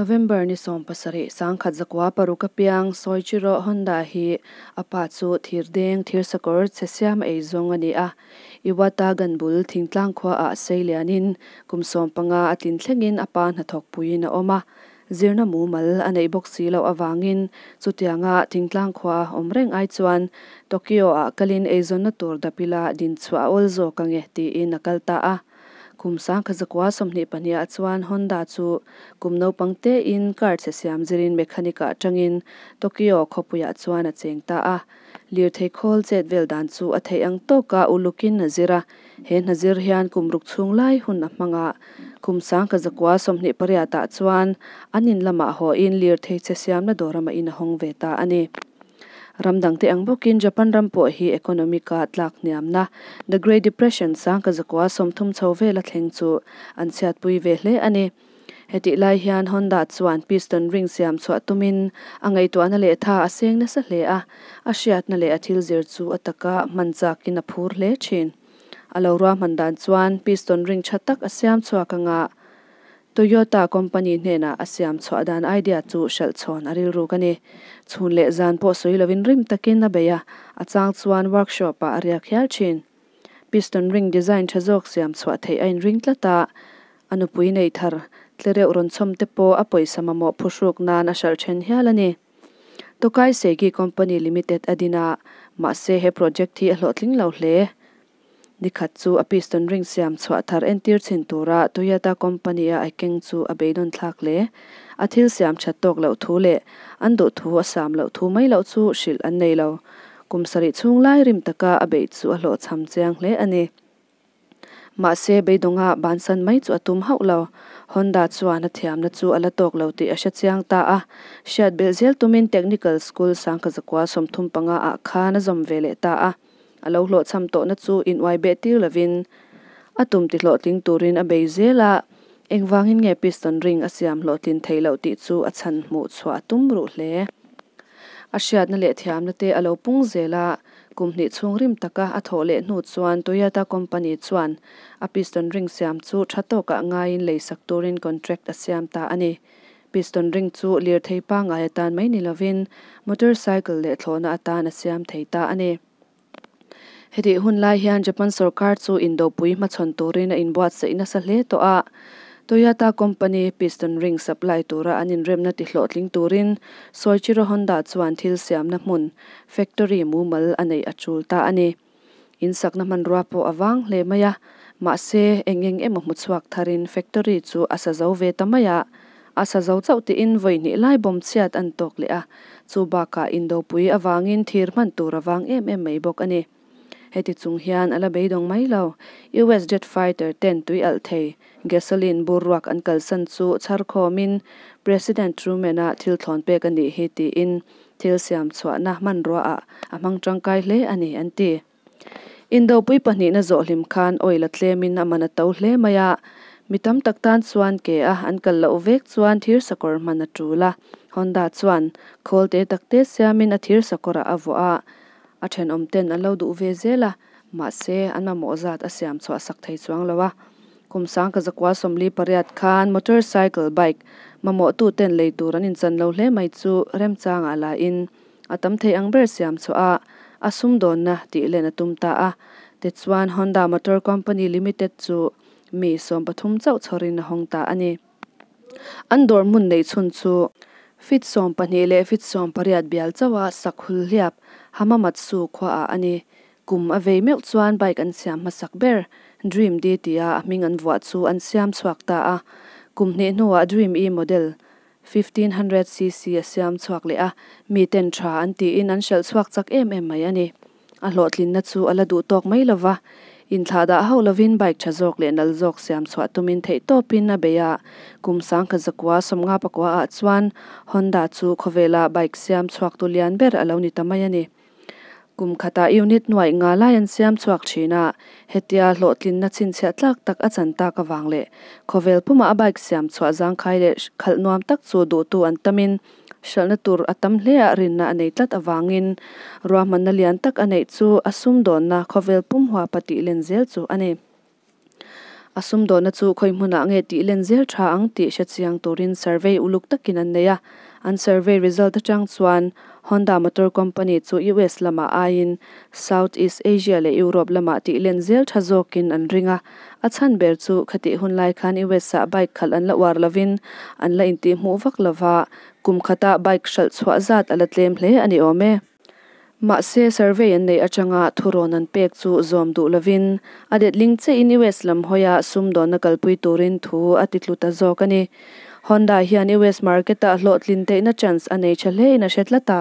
November ni 17, 1906 a piang Soichiro Honda hi a pa chu thirdeng thirsakawr che siam ei zawng a ni a. Iwata gan bul thingtlang khua ah sei lianin kum 15 a tlin thlengin a pa hnathawk puiin a awm a. Zirna mumal a neih bawk si loh avangin chutianga thingtlang khua awm reng ai chuan Tokyo ah kalin eizawnna tur dapila din chhuah a awl zawk ange tiin a kal ta a. Kum 1922 ah chuan Honda chu kum naupang tein car che siam zirin mechanic ah atangin Tokyo khawpuiah chuan a cheng ta a. Lirthei khawl chet vel dan chu a theih ang tawka ulukin a zir a. He hna zir hian kum ruk chhung lai hun a hmang a. Kum 1928 ah chuan an in lamah hawiin lirthei che siamna dawr amah in a hawng ve ta a ni. Ram dangte ang bawkin Japan ram pawh hi economic-a tlak hniamna, The Great Depression 1930 chho vela thleng chu an chhiatpui ve hle a ni. Hetih lai hian Honda chuan piston ring siam chhuah tumin a ngaihtuahna leh tha a seng nasa hle a, a hriatna leh a thil zir chu a taka hman chakin a phur hle thin. A lo ruahman dan chuan piston ring tha tak a siam chhuak anga Toyota company hnenah a siam chhuah dan idea chu hralh chhawn a rilruk a ni. Chhun leh zan pawh sawi lovin rim takin a bei a, a chang chuan workshop ah a riak hial thin. Piston ring design tha zawk siam chhuah theih a inring tlat a, a nupui nei thar tlereuh rawn chhawm te pawh a pawisa mamawh phuhruk nan a hralh then hial a ni. Tokai Seiki Company Limited a din a, mahse he project hi a hlawhtling lo hle. Nikhat chu a piston ring siam chhuah thar entir chhin tura Toyota company a a keng chu a beidawn thlak hle. A thil siam that tawk loh thu leh an duh thu a sam loh thu mai loh chu hrilh an nei lo. Kum sarih chhung lai rim taka a beih chu a hlawhchham chiang hle a ni. Mahse beidawnga bansan mai chu a tum hauh lo. Honda chuan a thiamna chu a la tawk lo tih a hre chiang ta a. Hriat belh zel tumin Technical School 1935 ah khan a zawm ve leh ta a. A lo hlawhchham tawhna chu inuai beh tir lovin a tum ti hlawhtling turin a bei zel a, engvangin nge piston ring a siam hlawhtlin theih loh tih chu a chhan hmuh chhuah a tum ruh hle. A hriatna leh thiamna te a lo pung zel a, kum hnih chhung rim taka a thawh leh hnu chuan Toyota company chuan a piston ring siam chu tha tawkah ngaiin leisak turin contract a siam ta a ni. Piston ring chu lirthei pangngai atan mai ni lovin motorcycle leh thlawhna atan a siam thei ta a ni. Hetih hun lai hian Japan sorkar chu indopui hmachhawn turin a inbuatsaih nasa hle tawh a. Toyota company piston ring supply tura an inremna tihlawhtling turin Soichiro Honda chuan thil siamna hmun, factory, mumal a neih a tul ta a ni. Insakna hmanrua pawh a vang hle mai a, mahse eng eng emaw hmuchhuak tharin factory chu a sa zo ve ta mai a. A sa zo chauh tiin vawi hnih lai bawm chhiat an tawk leh a, chu bakah indopui avangin thir hman tur a vang em em mai bawk a ni. Heti chung hian a la beidawng mai lo. US jet fighter ten tui alh thei gasoline bur ruak an kalsan chu chhar khawmin President Truman-a thil thlawn pek a nih hi tiin thil siam chhuahna hmanrua ah a hmang tangkai hle a ni an ti. Indopui pahnihna zawh hlim khan oil a tlemin a man a to hle mai a, mi tam tak tan chuan ke a an kal loh vek chuan thir sakawr hman a tul a. Honda chuan khawl te tak te siamin a thir sakawrah a vuah a, a thenawm ten an lo duh ve zel a, mahse an mamawh zat a siam chhuah sak thei chuang lo a. Kum 1948 khan motorcycle, bike, mamawhtu ten lei tur an inchan lo hle mai chu remchangah la in a tam thei ang ber siam chhuah a, a sumdawnna tih len a tum ta a. Tichuan Honda Motor Company Limited chu mi 13 chauh chhawrin a hawng ta a ni. An dawr hmun neih chhun chu feet 12 leh feet 18 bial chauha sak hul hliap Hamamatsu khuaah a ni. Kum a vei meuh chuan bike an siam hmasak ber Dream D tia a hming an vuah chu an siam chhuak ta a. Kum hnih hnuah Dream E model 1500cc a siam chhuak leh a, mi ten tha an tiin an hralh chhuak chak em em mai a ni. A hlawhtlinna chu a la duh tawk mai lova, inthlah dah hauh lovin bike tha zawk leh nal zawk siam chhuah tumin theih tawpin a bei a. Kum 1959 ah chuan Honda chu khawvela bike siam chhuak tu lian ber a lo ni ta mai a ni. Kum khatah unit nuaih nga lai an siam chhuak thin a, hetia hlawhtlinna chhinchhiah tlak tak a chan tak avang leh khawvel pumah a bike siam chhuah zangkhai leh khalh nuam tak chu duhtu an tamin hralhna tur a tam hle a rinna a nei tlat avangin ruahmanna lian tak a neih chu a sumdawnna khawvel pum huapa tih len zel chu a ni. A sumdawnna chu khawi hmunah nge tih len zel tha ang tih hre chiang turin survey uluk takin an nei a. An survey result atang chuan Honda Motor Company chu US lamah aiin South East Asia leh Europe lamah tih len zel tha zawkin an ring a. A chhan ber chu khatih hun lai khan US ah bike khalh an la uar lovin an la intihhmuh vak lova, kum khata bike hralh chhuah zat a la tlem hle a ni awm e. Mahse, survey an neih atanga thurawn an pek chu zawm duh lovin a detling chiahin US lam hawia sumdawnna kalpui turin thu a ti tlu ta zawk a ni. Honda hian US market-ah hlawhtlin theihna chance a nei tha hlein a hre tlat a.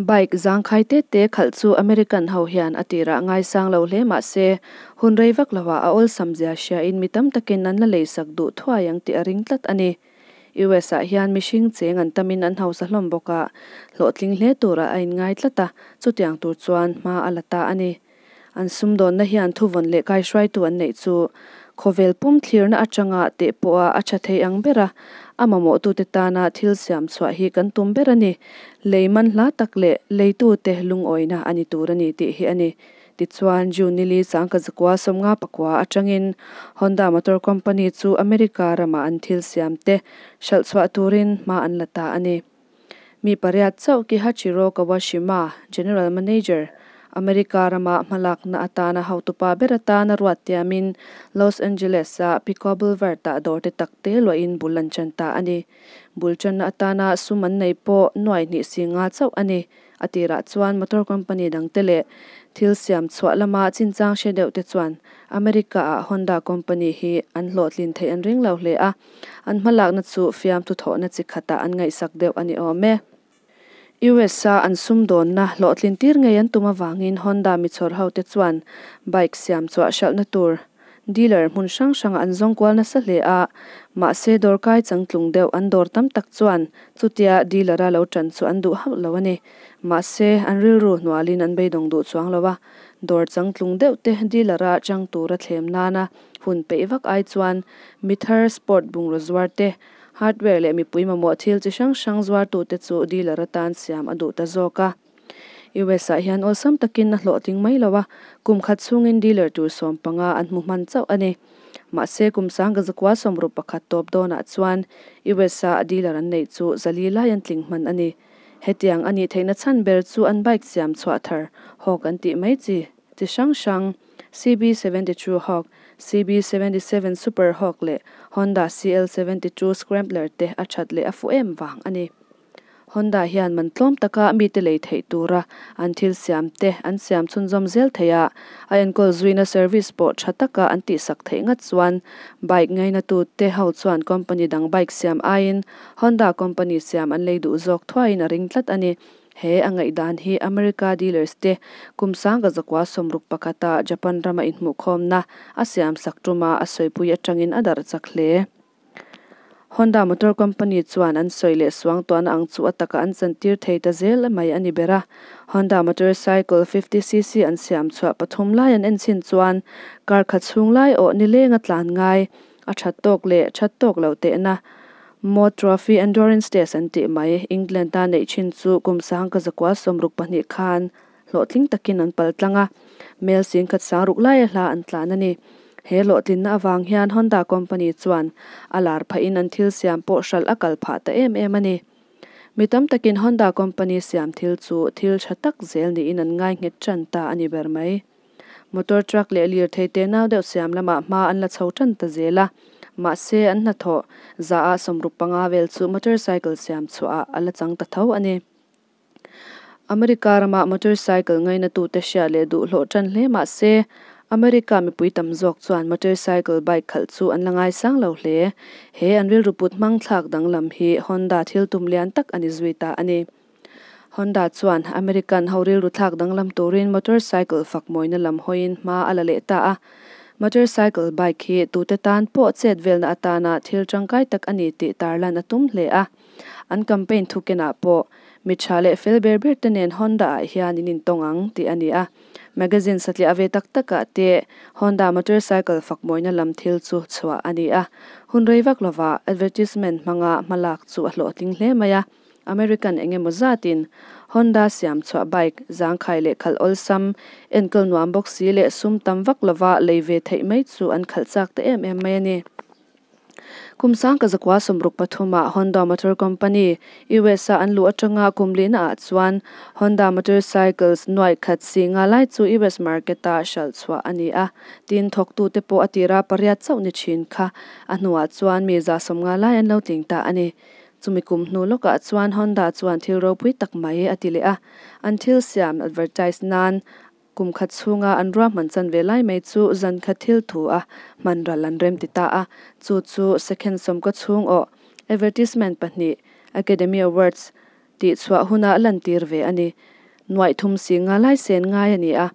Bike zangkhai te te khalh chu American ho hian a tirah ngaisang lo hle mah se, hun rei vak loah a awlsam zia hriain mi tam takin an la leisak duh thuai ang tih a ring tlat a ni. US ah hian mihring cheng an tamin an hausa hlawm bawk a, hlawhtling hle turah a inngai tlat a, chutiang tur chuan hma a la ta a ni. An sumdawnna hian thuvawn leh kaihruaitu an neih chu khawvel pum thlirna atanga teh pawha a tha thei ang ber a, a mamawhtute tana thil siam chhuah hi kan tum ber a ni. Lei man hla tak leh leitute lungawina a ni tur a ni tih hi a ni. Tichuan, June nili sangka zakua sawmnga pakua atangin Honda Motor Company chu America rama an thil siamte hralh chhuah turin hma an la ta a ni. Mi pariat chauh Kihachiro Kawashima, General Manager, America rama hmalakna atana hotupa ber atana ruat tiamin Los Angeles-a Pico Boulevard-ah dawr te tak te luahin bul an chan ta a ni. Bul channa atana sum an nei pawh nuai hnih si nga chauh a ni. A tirah chuan motor company dangte leh thil siam chhuah lama chinchang hre deuh te chuan America ah Honda company hi an hlawhtlin theih an ring lo hle a, an hmalakna chu fiamthu thawhna chi khatah an ngaihsak deuh a ni awm e. US a an sumdawnna hlawhtlin tir ngei an tum avangin Honda michhawr ho te chuan bike siam chhuah hralhna tur Dealer hmun hrang hrangah an zawng kual nasa hle a, mahse dawrkai changtlung deuh an dawr tam tak chuan chutia dealer-a lo tan chu an duh hauh lo a ni. Mahse, an rilru hnualin an beidawng duh chuang lo a, dawr changtlung deuh te dealer-a chang tura thlem nana hun peih vak ai chuan mi thar sport bungraw zuar te, hardware leh mipui mamawh thil chi hrang hrang zuartute chu dealer atan siam a duh ta zawk a. US ah hian awlsam takin a hlawhtling mai lo a, kum khat chhungin dealer tur 15 an hmu hman chauh a ni. Mahse, kum sanga zakua 61 tawp dawnah chuan US a dealer an neih chu zali lai an tling hman a ni. Hetiang a nih theihna chhan ber chu an bike siam chhuah thar hawk an tih mai chi chi hrang hrang, CB72 Hawk, CB77 Super Hawk leh Honda CL72 Scrambler te a that leh a fuh em vang a ni. Honda hian man tlawm taka mite lei theih tura an thil siam te an siam chhunzawm zel thei a, a enkawl zuina service pawh tha taka an tihsak theih ngat chuan bike ngainatu te ho chuan company dang bike siam aiin Honda company siam an lei duh zawk thuaiin a ring tlat a ni. He a ngaihdan hi America dealers te kum 1961 a Japan rama inhmuhkhawmna a siamsak tuma a sawipui atangin a darh chak hle. Honda Motor Company chuan an sawi leh suang tuahna ang chu a taka an chantir thei ta zel mai a ni ber a. Honda motorcycle 50cc an siam chhuah pathum lai an enchhin chuan kar khat chhung lai awh nileng a tlan ngai a that tawk leh that tawk loh tehna Mod Trophy Endurance Test an tih mai England a neih thin chu kum 1962 khan hlawhtling takin an pal tlang a, mel singkhat sangruk laia hla an tlan a ni. He hlawhtlinna avang hian Honda company chuan a lar phahin an thil siam pawh hralh a kal phah ta em em a ni. Mi tam takin Honda company siam thil chu thil tha tak zel niin an ngai nghet tan ta a ni ber mai. Motor truck leh lirthei tenau deuh siam lamah hma an la chho tan ta zel a, mahse an hnathawh za ah 65 vel chu motorcycle siam chhuah ah a la chang ta tho a ni. America rama motorcycle ngainatute hriat leh duh hlawh tan hle mah se, America mipui tam zawk chuan motorcycle bike khalh chu an la ngaisang lo hle. He an rilru put hmang thlak danglam hi Honda thil tum lian tak a ni zui ta a ni. Honda chuan American ho rilru thlak danglam turin motorcycle fak mawina lam hawiin hma a la leh ta a. Motorcycle bike hi tute tan pawh chet velna atana thil tangkai tak a ni tih tarlan a tum hle a. An campaign thukenah pawh mi tha leh fel ber ber te nen Honda ah hian in intawng ang tih a ni a. Magazine satliah ve tak takah te Honda motorcycle fak mawina lam thil chu chhuah a ni a. Hun rei vak lovah advertisement hmanga hmalak chu a hlawhtling hle mai a. American eng emaw zatin Honda siam chhuah bike zangkhai leh khalh awlsam, enkawl nuam bawk si leh sum tam vak lova lei ve theih mai chu an khalh chak ta em em mai a ni. Kum sang ka zakua 63 ah Honda Motor Company, US a an luh atanga kum lihna ah chuan Honda Motorcycles nuaih khat si nga lai chu US market ah hralh chhuah a ni a. Tin, thawktute pawh a tira pariat chauh ni thin kha a hnuah chuan mi 150 lai an lo tling ta a ni. Chumi kum hnu lawkah chuan Honda chuan thil ropui tak mai a ti leh a, an thil siam advertise nan kum khat chhunga an ruahman chan ve lai mai chu zan khat thil thu a hman ral an rem ti ta a, chu chu second sawmkaw chhung awh advertisement pahnih Academy Awards tih chhuah huna lantir ve a ni. Nuaih thum si nga lai sen ngai a ni a,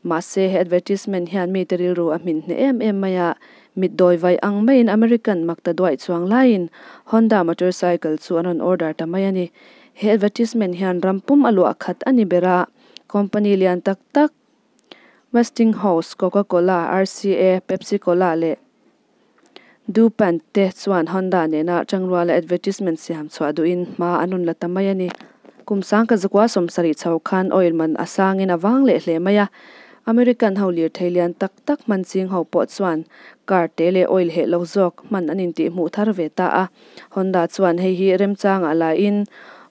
mahse he advertisement hian mite rilru a hmin hneh em em mai a, mit dawi vaih ang maiin American makta duaih chuang laiin Honda motorcycle chu an rawn order ta mai a ni. He advertisement hian ram pum a luah khat a ni ber a, company lian tak tak Westinghouse, Coca-Cola, RCA, Pepsi-Cola leh DuPont te chuan Honda nena tangruala advertisement siam chhuah duhin hma an rawn la ta mai a ni. Kum sang ka zakua 70 chho khan oil man a sangin a vang leh hle mai a. American ho lirthei lian tak tak hman ching ho pawh chuan car te leh oil heh lo zawk hman an intih hmuh thar ve ta a. Honda chuan hei hi remchangah laiin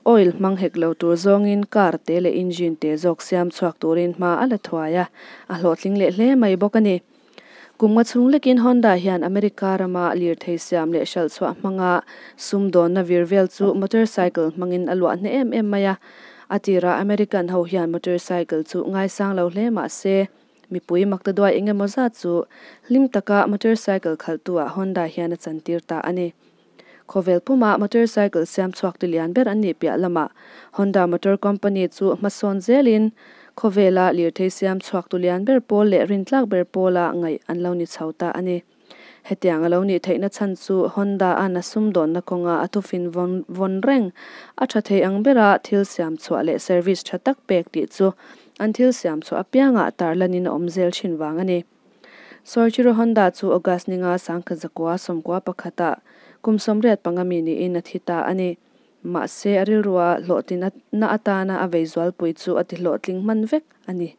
oil hmang hek lo tur zawngin car te leh engine te zawk siam chhuak turin hma a la thuai a, a hlawhtling leh hle mai bawk a ni. Kum nga chhung lekin Honda hian America rama lirthei siam leh hralh chhuah hmanga sumdawnna vir vel chu motorcycle hmangin a luah hneh em em mai a. A tirah American ho hian motorcycle chu ngaisang lo hle mah se, mipui makta duai eng emaw zat chu hlim taka motorcycle khalhtuah Honda hian a chantir ta a ni. Khawvel pumah motorcycle siam chhuak ti lian ber an nih piah lamah Honda Motor Company chu hmasawn zelin khawvela lirthei siam chhuak tu lian ber pawl leh rintlak ber pawla ngaih an lo ni chho ta a ni. Hetiang a lo nih theihna chhan chu Honda an a sumdawnna kawnga a thufin vawn vawn reng a tha thei ang bera thil siam chhuah leh service tha tak pek tih chu an thil siam chhuah apiangah tarlanin a awm zel thin vang a ni. Soichiro Honda chu August ninga 1991ah kum 85 mi niin a thi ta a ni. Mahse, a rilrua hlawhtlin na atana a vei zualpui chu a ti hlawhtling hman vek a ni.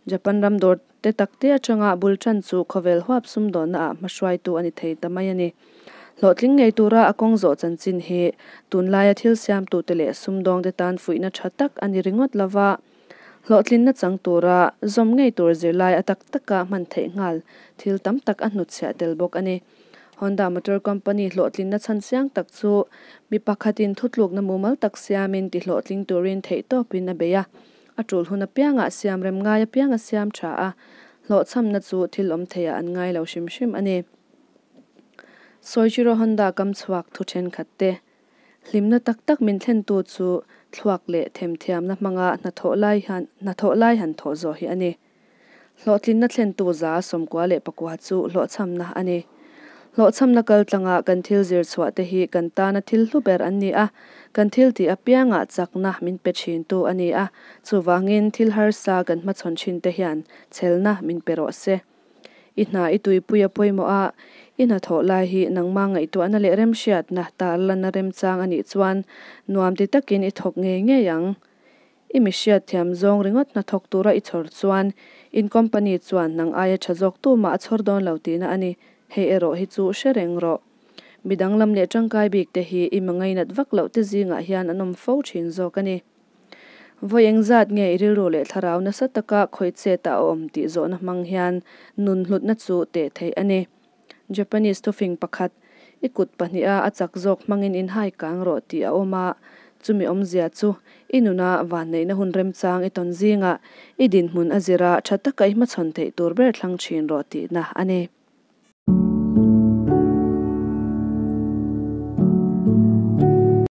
Japan ram dawr te tak te atanga bul tan chu khawvel huap sumdawnna ah hmahruaitu a ni thei ta mai a ni. Hlawhtling ngei tura a kawng zawh chanchin hi tunlaia thil siamtute leh sumdawngte tan fuihna tha tak a ni ringawt lova, Hlawhtlinna chang tura zawm ngei tur zirlai a tak taka hman theih nghal thil tam tak a hnutchhiah tel bawk a ni. Honda Motor Company hlawhtlinna chhan chiang tak chu mi pakhatin thutlukna mumal tak siamin ti hlawhtling turin theihtawpin a bei a, a tul hun apiangah siam rem ngai apiang a siam tha a, hlawhchhamna chu thil awm theiah an ngai lo hrim hrim a ni. Soichiro Honda kam chhuak thu thenkhat te. Hlimna tak tak min thlentu chu thluak leh themthiamna hmanga hnathawh lai hian hnathawh lai han thawh zawh hi a ni. Hlawhtlinna thlentu 94 chu hlawhchhamna a ni. Hlawhchhamna kaltlanga kan thil zir chhuah te hi kan tana thil hlu ber an ni a, kan thil tih apiangah chakna min pe thintu a ni a, chuvangin thil harsa kan hmachhawn thin te hian chhelna min pe rawh se. I hna i tuipui a pawimawh a, i hnathawh lai hi nangmah ngaihtuahna leh remhriatna tarlanna remchang a nih chuan nuam ti takin i thawk ngei ngei ang. I mi hriatthiam zawng ringawt hnathawk tura i chhawr chuan in company chuan nang aia tha zawk tumah a chhawr dawn lo tihna a ni. Hei erawh hi chu hre reng rawh. Mi danglam leh tangkai bik te hi i mangainat vak loh te zingah hian an awm fo thin zawk a ni. Vawi engzat nge i rilru leh thlarau nasa taka khawih chet ah a awm tih zawhna hmang hian nun hlutna chu teh theih a ni. Japanese thufing pakhat, I kut pahniha a chak zawk hmangin inhai kang rawh tih a awm a, chumi awmzia chu i nuna vanneihna hun remchang i tawn zingah i dinhmun a zira tha taka i hmachhawn theih tur ber thlang thin rawh tihna a ni.